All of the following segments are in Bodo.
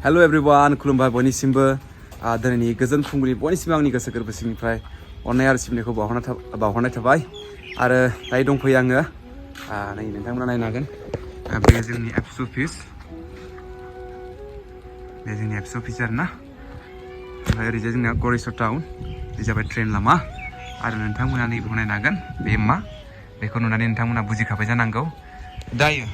हेलो एवरीवन खुलुमबाय बयनिसिमबो दिनैनि गोजोन फुंबिलि बयनिसिमबो आंनि गोसो गोरबो सिंनिफ्राय अननाय आरो सिबिनायखौ बावहरनाय थाबाय आरो दायो दंफैयो आङो नै नोंथांमोना नायनो हागोन बे जोंनि एप्स अफिस आरोना ओमफ्राय ओरैजाय जोंना गरेस्वर टाउन बे जाबाय ट्रेन लामा आरो नोंथांमोना नैबेखौ नायनो हागोन बे मा बेखौ नुनानै नोंथांमोना बुजिखाबाय जानांगौ दायो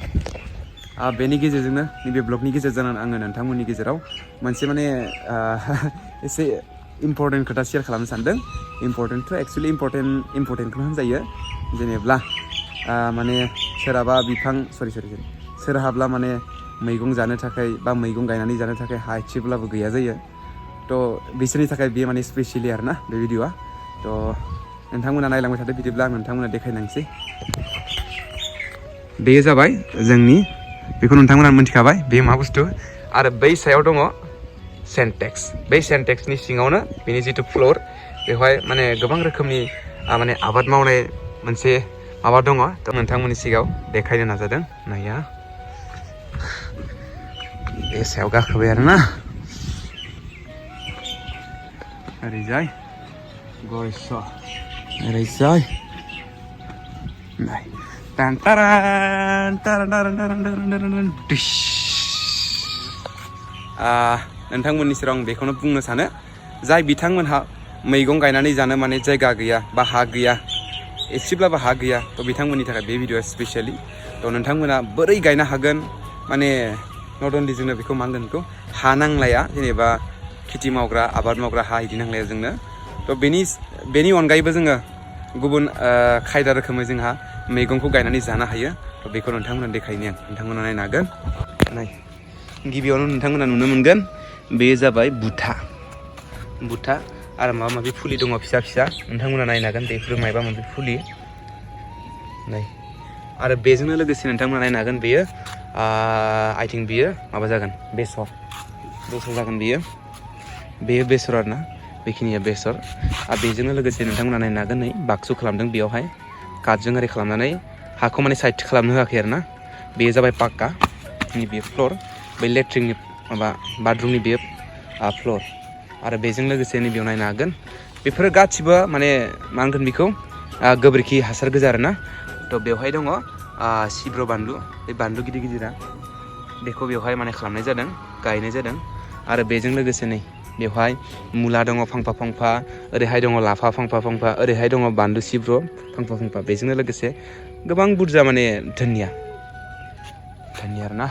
बेनि गेजेरजोंनो नैबे ब्लगनि गेजेरजों आङो नोंथांमोननि गेजेराव मोनसे माने एसे इम्परटेन्ट खोथा शेयार खालामनो सानदों इम्परटेन्टथ' एक्सुवेलि इम्परटेन्टखौनो होनजायो जेनेब्ला माने सोरहाबा सोरहाब्ला माने मैगं जानो थाखाय बा मैगं गायनानै जानो थाखाय हा एसेब्लाबो गैया जायो थ' बिसोरनि थाखाय बेयो माने स्पेसियेलि आरोना बे भिडिअआ थ' नोंथांमोना नायलांबाय थादो बिदिब्ला आं नोंथांमोना देखायलांसै बेयो जाबाय जोंनि बेखौ नोंथांमोना मिथिखाबाय बे मा बुस्थु आरो बै सायाव दङ सेन्टेक्स बै सेन्टेक्सनि सिङावनो बेनि जिथु फ्ल'र बेवहाय माने गोबां रोखोमनि माने आबाद मावनाय मोनसे माबा दङ थ' नोंथांमोननि सिगाङाव देखायनो नाजादों नाया बे सायाव गाखोबाय आरोना ओरैजाय गरेस्वर ओरैजाय नाय नोंथांमोननि सेराव आं बेखौनो बुंनो सानो जाय बिथांमोनहा मैगं गायनानै जानो माने जायगा गैया बा हा गैया एसेब्लाबो हा गैया थ' बिथांमोननि थाखाय बे भिडिअआ स्पेसियेलि थ' नोंथांमोना बोरै गायनो हागोन माने नट अनलि जोंनो बेखौ मा होनगोन बेखौ हा नांलाया जेनेबा खेथि मावग्रा आबाद मावग्रा हा इदि नांलाया जोंनो थ' बेनि अनगायैबो जोङो गुबुन खायदा रोखोमै जोंहा मैगंखौ गायनानै जानो हायो थ' बेखौ नोंथांमोना देखायनो आं नोंथांमोना नायनो हागोन नाय गिबियावनो नोंथांमोना नुनो मोनगोन बेयो जाबाय बुथा आरो माबा माबि फुलि दङ फिसा फिसा नोंथांमोना नायनो हागोन बेफोर माबा माबि फुलि नाय आरो बेजोंनो लोगोसे नोंथांमोना नायनो हागोन बेयो आइ थिंक बेयो माबा जागोन बेसर जागोन बेयो बेसर आरोना बेखिनिया बेसर आरो बेजोंनो लोगोसे नोंथांमोना नायनो हागोन नै बाक्सु खालामदों बेयावहाय काटजों ओरै खालामनानै हाखौ माने साइड खालामनो होआखै आरोना बेयो जाबाय पाक्का बे फ्ल'र बै लेट्रिननि माबा बाथरुमनि बे फ्ल'र आरो बेजों लोगोसे नैबेयाव नायनो हागोन बेफोरो गासिबो माने मा होनगोन बेखौ गोबोरखि हासार गोजा आरोना थ' बेवहाय दङ सिब्र' बानलु बे बानलु गिदिर गिदिरा बेखौ बेवहाय माने खालामनाय जादों गायनाय जादों आरो बेजों लोगोसे नै बेवहाय मुला दङ फांफा ओरैहाय दङ लाफा फांफा ओरैहाय दङ बानलु सिब्र' फांफा बेजोंनो लोगोसे गोबां बुरजा माने धोनिया आरोना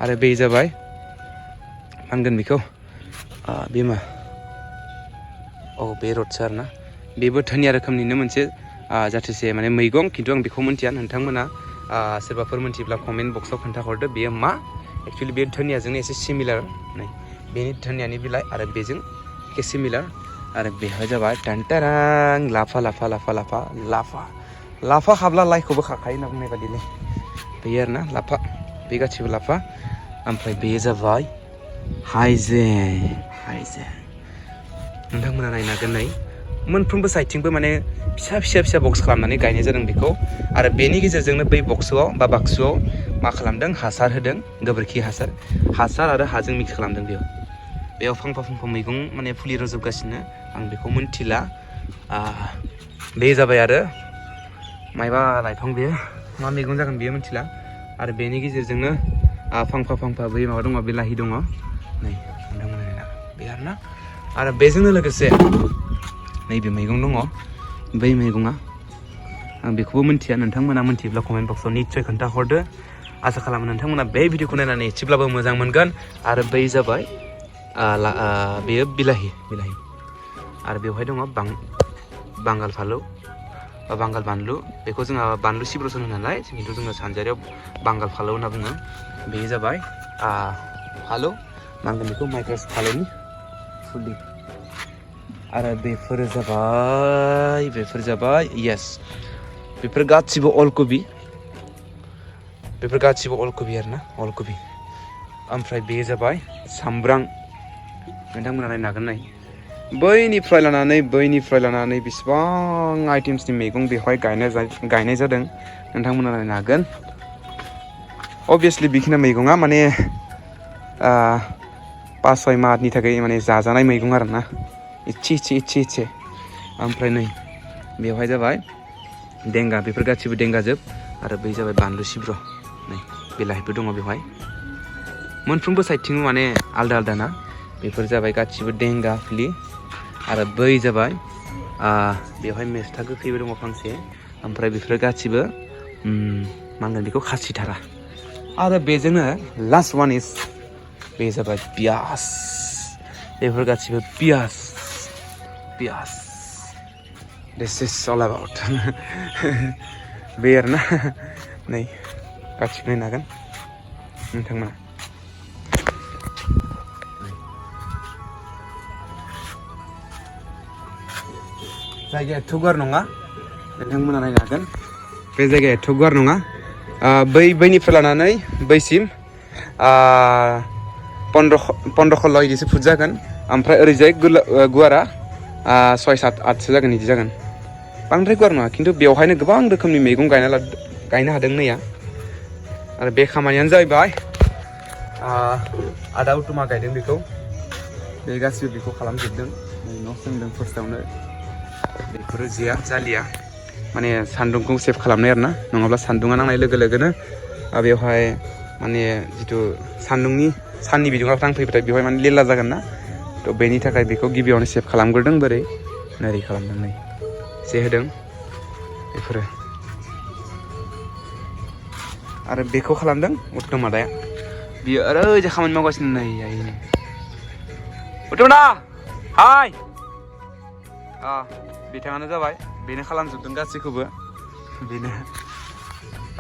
आरो बे जाबाय मा होनगोन बेखौ बे मा बे रडसो आरोना बेबो धोनिया रोखोमनिनो मोनसे जाथोसे माने मैगं खिन्थु आं बेखौ मिन्थिया नोंथांमोना सोरबाफोर मिन्थिब्ला कमेन्ट बक्सआव खोन्थाहरदो बेयो मा एक्सुवेलि बे धोनियाजोंनो एसे सिमिलार नै बेनि धोनियानि बिलाइ आरो बेजों एसे सिमिलार आरो बेहाय जाबाय टानटारां लाफा खाब्ला लाइखौबो खाखायो होनना बुंनाय बादिलै बेयो आरोना लाफा बे गासिबो लाफा ओमफ्राय बेयो जाबाय हाइजें नोंथांमोना नायनो हागोन नै मोनफ्रोमबो साइडथिंबो माने फिसा बक्स खालामनानै गायनाय जादों बेखौ आरो बेनि गेजेरजोंनो बै बाक्सुआव मा खालामदों हासार होदों गोबोरखि हासार आरो हाजों मिक्स खालामदों बेयाव फांफा मैगं माने फुलि रजबगासिनो आं बेखौ मिन्थिला बे जाबाय आरो मायबा लाइफां बेयो मा मैगं जागोन बेयो मिन्थिला आरो बेनि गेजेरजोंनो फांफा बै माबा दङ बिलाहि दङ नै नोंथांमोना बे आरोना आरो बेजोंनो लोगोसे नैबे मैगं दङ बै मैगङा आं बेखौबो मिन्थिया नोंथांमोना मिन्थियोब्ला कमेन्ट बक्सआव निस्सय खोन्थाहरदो आसा खालामो नोंथांमोना बे भिडिअखौ नायनानै एसेब्लाबो मोजां मोनगोन आरो बै जाबाय बेयो बिलाहि आरो बेवहाय दङ बांगाल बानलु बेखौ जोंहा बानलु सिब्र'सो होनो नालाय खिन्थु जोङो सानजारियाव बांगाल फालौ होनना बुङो बेयो जाबाय फालौ मा होनगोन बेखौ माइक्रास फालौनि फुलि आरो बेफोर जाबाय येस बेफोर गासिबो अलकबि आरोना अलकबि ओमफ्राय बे जाबाय सामब्राम नोंथांमोना नायनो हागोन नाय बैनिफ्राय लानानै बेसेबां आइटेम्सनि मैगं बेवहाय गायनाय जादों नोंथांमोना नायनो हागोन अबभियासलि बेखिनि मैगङा माने 5-6 माहनि थाखाय माने जाजानाय मैगं आरो ना इसे ओमफ्राय नै बेवहाय जाबाय देंगा बेफोर गासिबो देंगाजोब आरो बै जाबाय बानलु सिब्र' नै बिलाहिबो दङ बेवहाय मोनफ्रोमबो साइडथिं माने आलदा आलदा ना बेफोर जाबाय गासिबो देंगा फुलि आरो बै जाबाय बेवहाय मेस्था गोखैबो दङ फांसे ओमफ्राय बेफोर गासिबो मा होनगोन बेखौ खासिथारा आरो बेजोंनो लास्ट वान इज बे जाबाय पियास बेफोर गासिबो पियास दिस इज अल एबाउट बे आरोना नै गासिबो नायनो हागोन नोंथांमोना जायगाया एथ' गुवार नङा नोंथांमोना नायनो हागोन बे जायगाया एथ' गुवार नङा बैनिफ्राय लानानै बैसिम 15-16 इदिसो फुट जागोन ओमफ्राय ओरैजाय गुवारा 6-7-8सो जागोन इदि जागोन बांद्राय गुवार नङा खिन्थु बेवहायनो गोबां रोखोमनि मैगं गायनो हादों नैया आरो बे खामानियानो जाहैबाय आदा उथुमा गायदों बेखौ बे गासिबो बेखौ खालामजोबदों न' सोंदों फार्स्टआवनो बेफोरो जालिया माने सान्दुंखौ सेभ खालामनाय आरो ना नङाब्ला सान्दुङा नांनाय लोगो लोगोनो बेवहाय माने जिथु साननि बिदुङा नांफैबाथाय बेवहाय माने लेला जागोन ना थ' बेनि थाखाय बेखौ गिबियावनो सेभ खालामग्रोदों बोरै नोरै खालामदों नै जे होदों बेफोरो आरो बेखौ खालामदों उत्तम आदाया बियो ओरैजे खामानि मावगासिनो नै उत्तम दा हाय बिथाङानो जाबाय बेनो खालामजोबदों गासैखौबो बेनो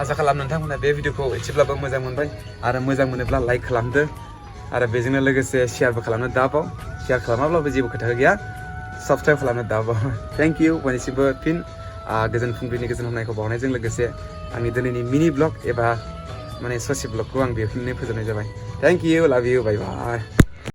आसा खालाम नोंथांमोना बे भिडिअखौ एसेब्लाबो मोजां मोनबाय आरो मोजां मोनोब्ला लाइक खालामदो आरो बेजोंनो लोगोसे शेयारबो खालामनो दाबाव शेयार खालामाब्लाबो जेबो खोथा गैया साबस्क्राइब खालामनो दाबाव थेंक इउ बयनिसिमबो फिन गोजोन फुंबिलिनि गोजोन हामनायखौ बावनायजों लोगोसे आंनि दिनैनि मिनि ब्लग एबा माने ससे ब्लगखौ आं बेखिनिनो फोजोबनाय जाबाय थेंक इउ लाभ इउ बाय बाय